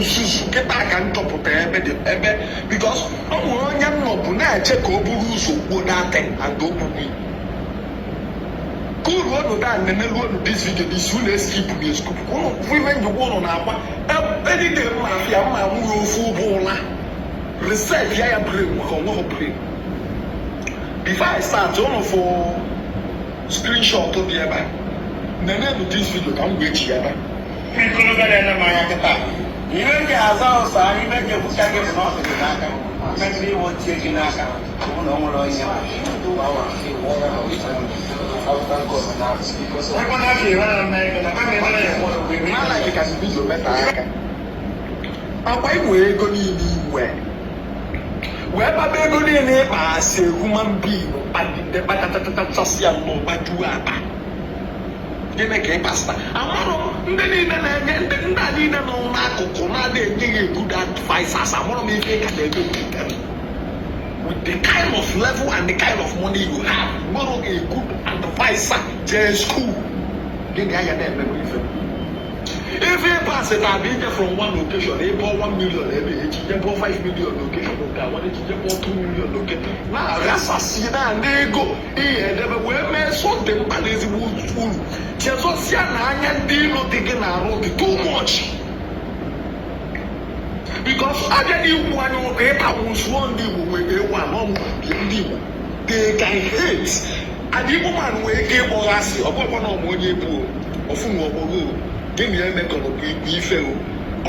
Nzuzu kịta ka m chọpụta ebe dị ebe, because ọ nwere onye m nọbụ na-eche ka o buru ụzọ kwuo datin and ogbugbu ka uru unu da nenelu unu this video, this unu eskip na eskip ka unu fụ ife njikwa unu na-akwa edide mma afịa mma nwụrụ ofu ụbụ ụla reset ya ya brain maka onweghị brain. Before I start, unu fụ screenshot dị ebe a, nenenu this video ka m wee chi ebe a. Ikolobịa na-ene m anya kịta, ihe m ji aza ọsọ anyị, ibe ji ekwucha gị bụ na ọ dị gị n'aka mmemme iwe tie gị n'aka bụ na o nwere onye. Ebe na-afọ ire na mma ego na kama ebe na-enwe. Na-alaghị ka video meta aka akwa inwe ego niile inwe wee kpaba ego niile ịkpa asị human being kpagide kpatatatasị ya nnọọ gbajuo akpa. Gịnị ka ị pasịta? Amarọ m ndị niile na-enye ndị a niile nọ n'akụkụ na-adị enye ya good advisors. Amarọ m ife ị ka na-eme with them, with the kind of level and the kind of money you have. Nwere a good advisor jee school, gịnị anya na-emebe ife ife ịpasị na abịa ije from one location ebe 1 million, ebe echi jebe 5 million location nke a nwanne echi jebe 2 million location, na-aghasasị na ego ihe edebe wee mee sọ dị mkpa na ezigbo uru. Chezọsịa na anya ndị ilo dị gị na-arụ dị too much, because abịa n'ikwu anya ụka ịtagbusuo ndị Igbo nwere ewu anọ ndị Igbo, they can hate and Igbo man nwee ike ịkpọghasị. Ọ bụrụkwa na ọmụ onye bụ ofu nwe ọkpọrọ o gịnị ya emekọrọ bụ ikwu ife o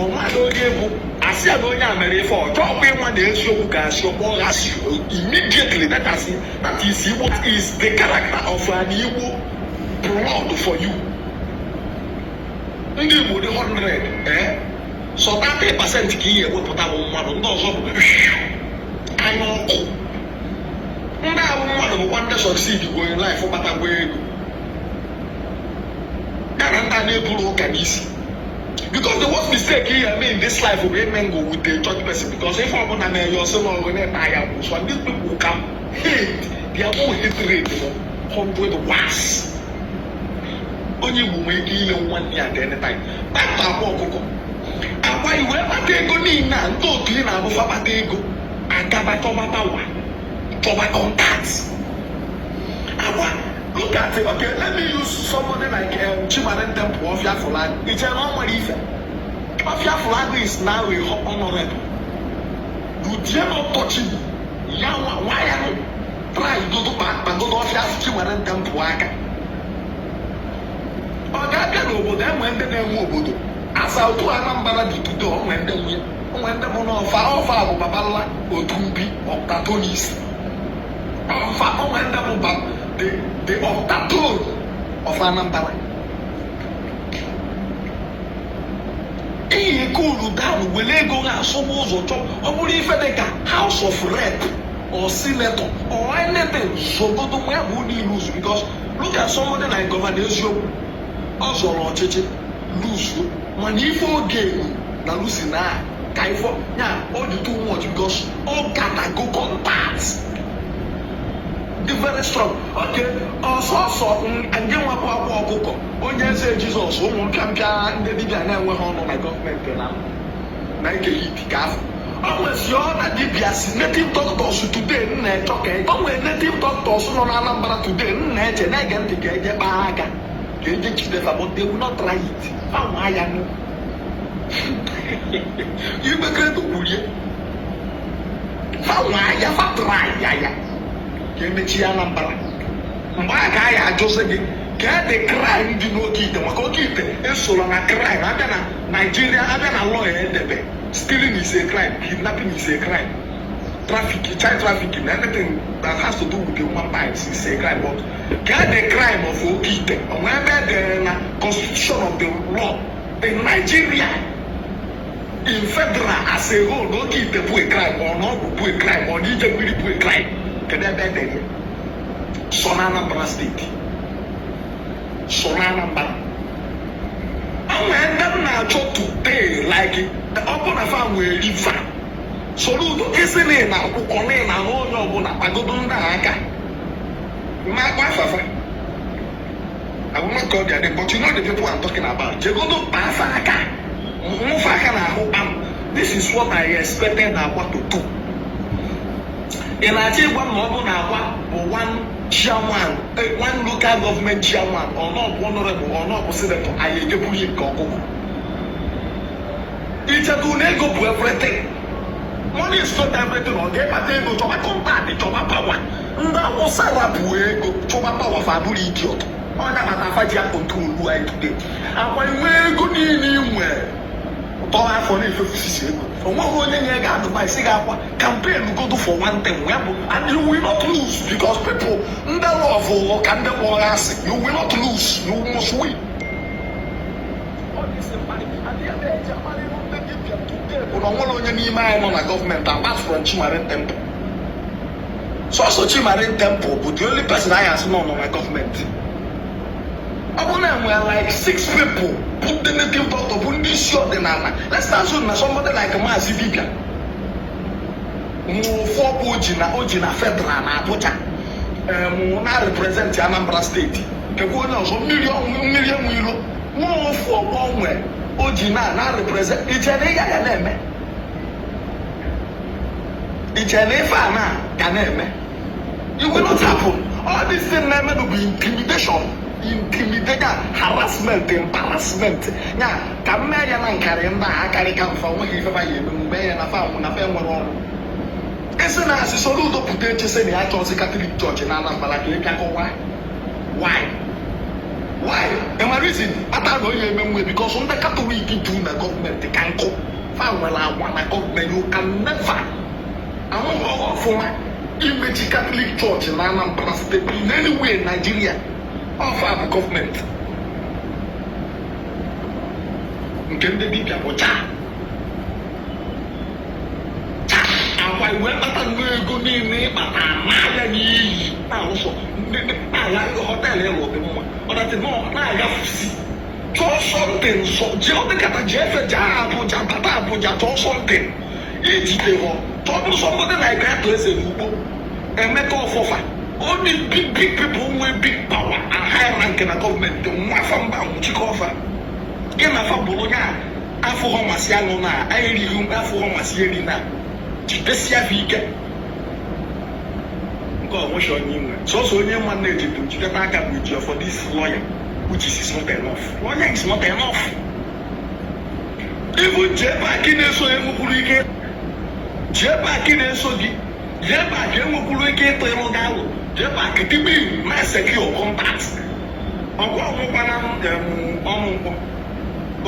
ọnwa na onye bụ asị ya na onye a mere ife ọjọọ kwa ịnwa na eziokwu ka asị ọkpọghasị immediately. That is Igbo, is the character of an Igbo blood for you. Ndị Igbo dị 100, so 30% ka ihe ewepụta bụ mmadụ, ndị ọzọ bụ anya ọkụ. Ndị ahụ mmadụ bụkwa ndị succeed go in life, kpatagwa ego ya na ndị a na-eburu ụka n'isi, because the worst mistake you eme in this life bụ mingle with a church person, because ife ọbụla na-enye ọsị n'ọgụ na-eme ya bụ so these people can hate their own hatred bụ 100 watts. Onye Igbo nwere ike ile nwanne ya at any time. Kpata akwa ọkụkọ akwa iwe kpata ego niile a, ndị otu ị na-abụfa kpata ego agaba chọba power, chọba contact. Akwa, look at it. Okay, let me use somebody like Chimarente Ọfịa Fulani. Iche na ọ nwere ife Ọfịa Fulani is now a honorable. You dare not touch him. Ya nwa nwa ya nụ try dodo kpagodo Ọfịa Chimarente mpụ aka, ọ ga-abịa n'obodo enwe ndị na-enwe obodo asa otu Anambra dị tudo onwe ndị nwunye onwe ndị bụ n'ọfa ọfa bụ babala otu mbi octatonis ọfa onwe ndị bụ the octatone of Anambra. Iyi cool down, were ego ha asụba ụzọ chọọ ọ bụrụ ife dị ka House of Rep or senator or anything zogodo nwa ya bụ niile ụzọ, because look at somebody like Governor Eziokwu. Ọ zọrọ ọchịchị luzuo, mana ife oge elu na lusi na ka ifo ya ọ dị too much, because ọ gatago contact dị very strong. Okay, ọsọsọ ndị nwapụ akwa ọkụkọ onye eze Jizọs, ụmụ mpịampịa ndị dibịa na-enweghị ọnụ na gọọmenti na eke hit ka afọ o nwesi ọ na dibịa si native doctors today m na-echọ ka o nwere native doctors nọ na Anambra today m na-eche na-ege ntị ka eje kpaa aka ka eje jide fa, but they will not try it. Fanwa ya nụ igbe kredo kwurie fanwa ya fa try ya ya ka emechi Anambra. Mgbe a ga ya ajụzi gị ka the crime dị n'oke ite, maka oke ite esola na crime. Abịa na Nigeria, abịa na law edebe, stealing is a crime, kidnapping is a crime, traffic, child trafficking, anything that has to do with the human beings is a crime. But ka the crime of oke ite onwe ebe edere na constitution of the law in Nigeria, in federal as a whole, na oke ite bụ a crime, or na ọgwụ bụ a crime, or na ije mmiri bụ a crime? Kedu ebe edere ya? Sọ na Anambra Steeti, sọ na Anambra. Onwe ndị m na-achọ today, like ọ bụ na fa nwere river Soludo isi na ị na-akwụkwọ na ị na-ahụ onye ọbụla kpagodo ndị a aka ma akpa afafa. I will not call their name, but you know the people I'm talking about. Jegodo kpa afa aka. Nwụfe aka n'ahụ kpam. This is what I expected Akwa to do. Ị na-achọ ịgwa m na ọ bụ na Akwa bụ one chairman, one local government chairman, ọ nọ bụ honorable, ọ nọ bụ senator, anyị ejeburu ya nke ọkụkọ? Ichedu na ego bụ everything? Money is not everything. Ọ ga-ekpata ego, chọba contact, chọba power. Ndị Awụsa rapụ ego chọba power, fa bụrụ idiot. Ọnya mata afa ji a-control anyị today. Akwa inwe ego niile ị nwere tọọ afọ na-efefusisi ego, onweghị onye nye gị advice gị. Akwa campaign godo for one thing ya bụ, and you will not lose, because people ndị love ụlọ ka ndị kpọrọ asị. You will not lose, you must win. Ọ dị isi mkparị, adịghị eji akparị ndị dibịa today bụ na onwere onye n'ime anyị nọ na gọọmenti apart from Chimarin Temple. Sọsọ Chimarin Temple bụ the only person anyị asị nọ nọ na gọọmenti. Ọ bụrụ na enwere like six people bụ ndị native doctor, bụ ndị isi ọdịnala, let's assume na somebody like Maazị Dibia nwee ofu ọkwa o ji na federal na Abuja na represent Anambra Steeti. Kekwa onye ọzọ, mmiri ọnwụ, mmiri enwe ilo, nwee ofu ọkwa onwe o ji na represent. Iche na ịga ga na-eme, iche na ife a na ga na-eme? It will not happen. All this thing na-eme bụ intimidation, intimidation, harassment, embarrassment. Ya ka m mee ya na nkarị ndị a akarị ka mfa onweghị ife fa ya eme mgbe ya na fa nwụ na fa nwere ọrụ. Esi na asị Soludo pụta echese na ya chọzi Catholic Church na Anambra ka ị bịa kọwaa why. Enwere reason kpata na onye eme nwe, because ndị Katọlik du na gọọmenti ka nkụ, fa nwere agwa na gọọmenti. You can never ahụghị ọfụma imechi Catholic Church na Anambra Steeti, in any way in Nigeria. Ọfa bụ gọọmenti nke ndị dibịa bụ chaa chaa. Akwa iwe kpata nnọọ ego niile ịkpata n'ahịa n'iyi, na-alụsọ na-agha hotel ịlụ dị mma, ọdatị nọ na-agafusi. Chọọ something sọ jee, ọ dịkata jee efe jee Abuja, bata Abuja, chọọ something ijide họ, chọọ bụrụ somebody like atụ eze n'ugbo Emeka Ọfọfa. Only big big people nwee big power and high rank na gọọmenti nwafa mba nwụchikọ ọfa gị na afa bụrụ ya afụghọ masị aṅụ na erighị afụghọ masị eri na jidesia afọ ike nke onwechi onye inwe sọsọ onye mma na-ejide jideta aka bụ ji for this lawyer, which is not enough. Lawyer is not enough. Even JPAC na-eso enwekwuru ike, JPAC na-eso gị, JPAC enwekwuru ike ịtụ ịlụ gị alụ. JPAC tibe iwu na secure contact ọgwụ ọnwụkwana ọnụ nkwọ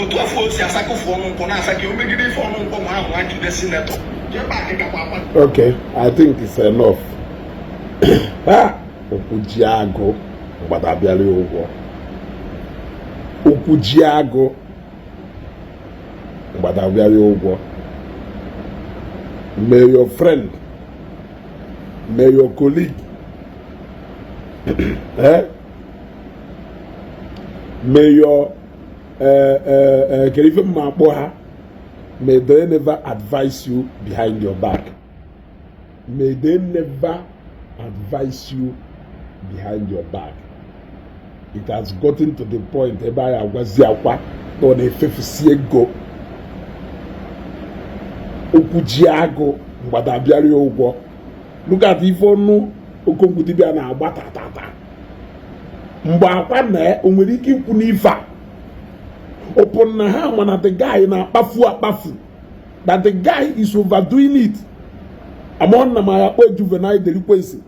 otu afọ o si asakụfu ọnụ nkwọ na-asaka o megide ife ọnụ nkwọ ma ahụ jide senator JPAC gakwa akwa. Okay, I think it's enough. Ah, okwu ji agụ mgbada abịala ya ụgwọ. Okwu ji agụ mgbada abịala ya ụgwọ. May your friend, may your colleague, eh? May your kedu ife mma akpọ ha? May they never advise you behind your back. May they never advise you behind your back. It has gotten to the point ebe anyị agwazi Akwa na ọ na-efefusi ego. Okwu ji agụ mgbada abịara ya ụgwọ. Look at ife ọnụ Okongwu dibịa na-agba tatata mgbe Akwa na o nwere ike ikwu n'ife a ụpụ na ha ma na the guy na-akpafu akpafu, that the guy is overdoing it. Among na ma ya kpọ juvenile delinquency,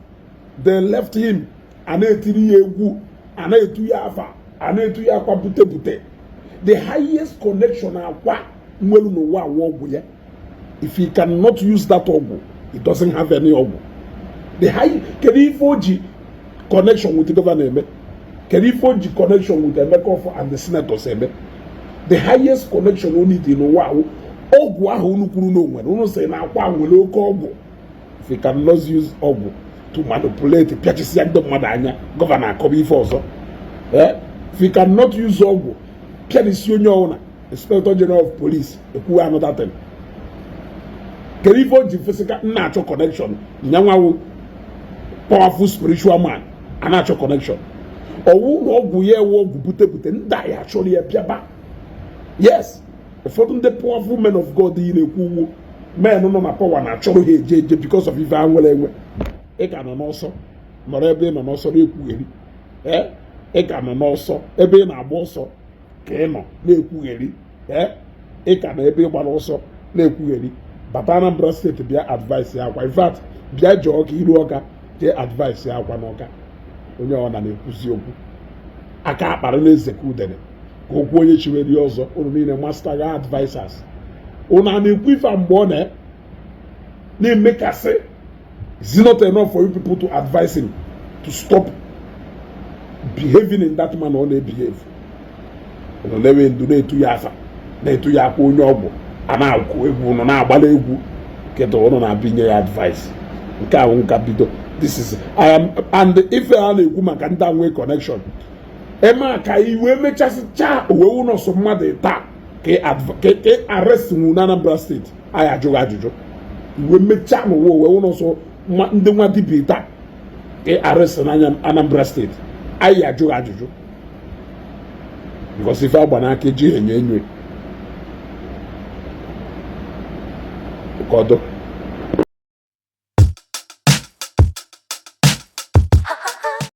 they left him. A na-etiri ya egwu, a na-etu ya afa, a na-etu ya akwa bute bute. The highest connection Akwa nwere n'ụwa awa ọgwụ ya. If he cannot use that ọgwụ, he doesn't have any ọgwụ. The high, kedu ife o ji connection with the governor eme? Kedu ife o ji connection with Emeka Offor and the senators eme? The highest connection o need n'ụwa ahụ ọgwụ ahụ unu kwuru na o nwere. Unu sị na Akwa nwere oke ọgwụ. If he cannot use ọgwụ to manipulate, pịachisia ndị mmadụ anya, governor akọba ife ọzọ. If he cannot use ọgwụ pịarisi onye ọbụla, inspector general of police ekwuwe another thing. Kedu ife o ji physical nna achọ connection? Nyanwawo powerful spiritual man a na-achọ connection ọwụ na ọgwụ ya ewe ọgwụ bute bute ndị a ya achọrọ ya bịaba. Yes. Ụfọdụ ndị powerful men of God yi na-ekwu ugwu men nọ na power na-achọrọ ha eje eje because of ife ha nwere enwe. Ị ka nọ n'ọsọ, nọrọ ebe ị nọ n'ọsọ na-ekwugheri. Ee, ị ka nọ n'ọsọ, ebe ị na-agba ọsọ ka ị nọ na-ekwugheri. Ee, ị ka nọ ebe ị gbara ọsọ na-ekwugheri. Bata Anambra Steeti, bịa advice ya akwa. In fact, bịa jee Ọka, iru Ọka, jee advice ya akwa n'Ọka. Onye ọ na na-ekwuzi okwu aka akpara na-eze ka udene ka okwu onye chiwere ya ọzọ. Unu niile master ga advisers, unu a na-ekwu ife a mgbe ọ na-emekasị. Is it not enough for you people to advise him to stop behaving in that manner ọ na-ebehave? Unu na-ewe ndu na-etu ya afa, na-etu ya akwa, onye ọgwụ a na-akụ egwu, unu na-agbala egwu. Kịta unu na-abịa ya advice nke ahụ nka bido. This is I am and ife a na-ekwu maka ndị a nwee connection eme a ka iwe mechasịchaa owe ụlọ mmadụ taa ka arrest nwu na Anambra Steeti. Anyị ajụghị ajụjụ iwe mechaa n'ụwa owe ụlọ nsọ ndị nwa dibịa taa ka arrest na Anambra Steeti. Anyị ajụghị ajụjụ because ife agba n'aka eji enyo enyo. Kọdụ.